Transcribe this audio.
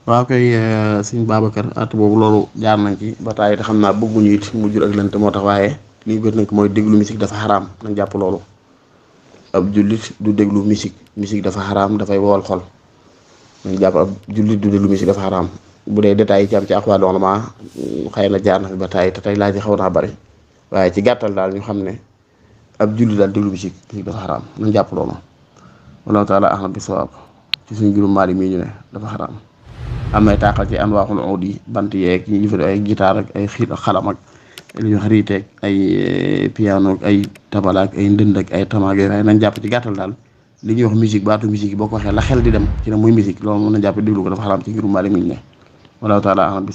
waaw kay sëñ Babacar at boobu loolu jaar nañ ci ba taay te xam naa bëgguñu it mu jur ak lënt moo tax waaye lii gën nañ ko mooy déglu musique dafa xaraam nañ jàpp loolu. ab jullit du déglu musique dafa xaraam dafay wowal xol nañ jàpp ab jullit du déglu musique dafa xaraam bu dee détails yi ci am ci aqwaal ulama xëy na jaar na fi ba taay te tey laaj yi xaw naa bari waaye ci gàttal daal ñu xam ne ab jullit daal déglu musique dafa xaraam nañ jàpp loolu. wallahu taala ahlam bi sawaab ci suñu juróom maali mii ñu ne dafa xaraam. am nay taaxal ci anwaaxul uud yi bant yeeg ñu jëfandikoo ay guitare ak ay xiit ak xalam ak li ñuy wax riiteeg ay piano ak ay tabala ak ay ndënd ak ay tamaag yooyu nañ jàpp ci gàttal daal li ñuy wax musique baatu musique yi boo ko waxee la xel di dem ci ne muy musique loolu mën na jàpp déglu ko dafa xaraam ci ngirum Maalik mi ne wallahu taala alam bi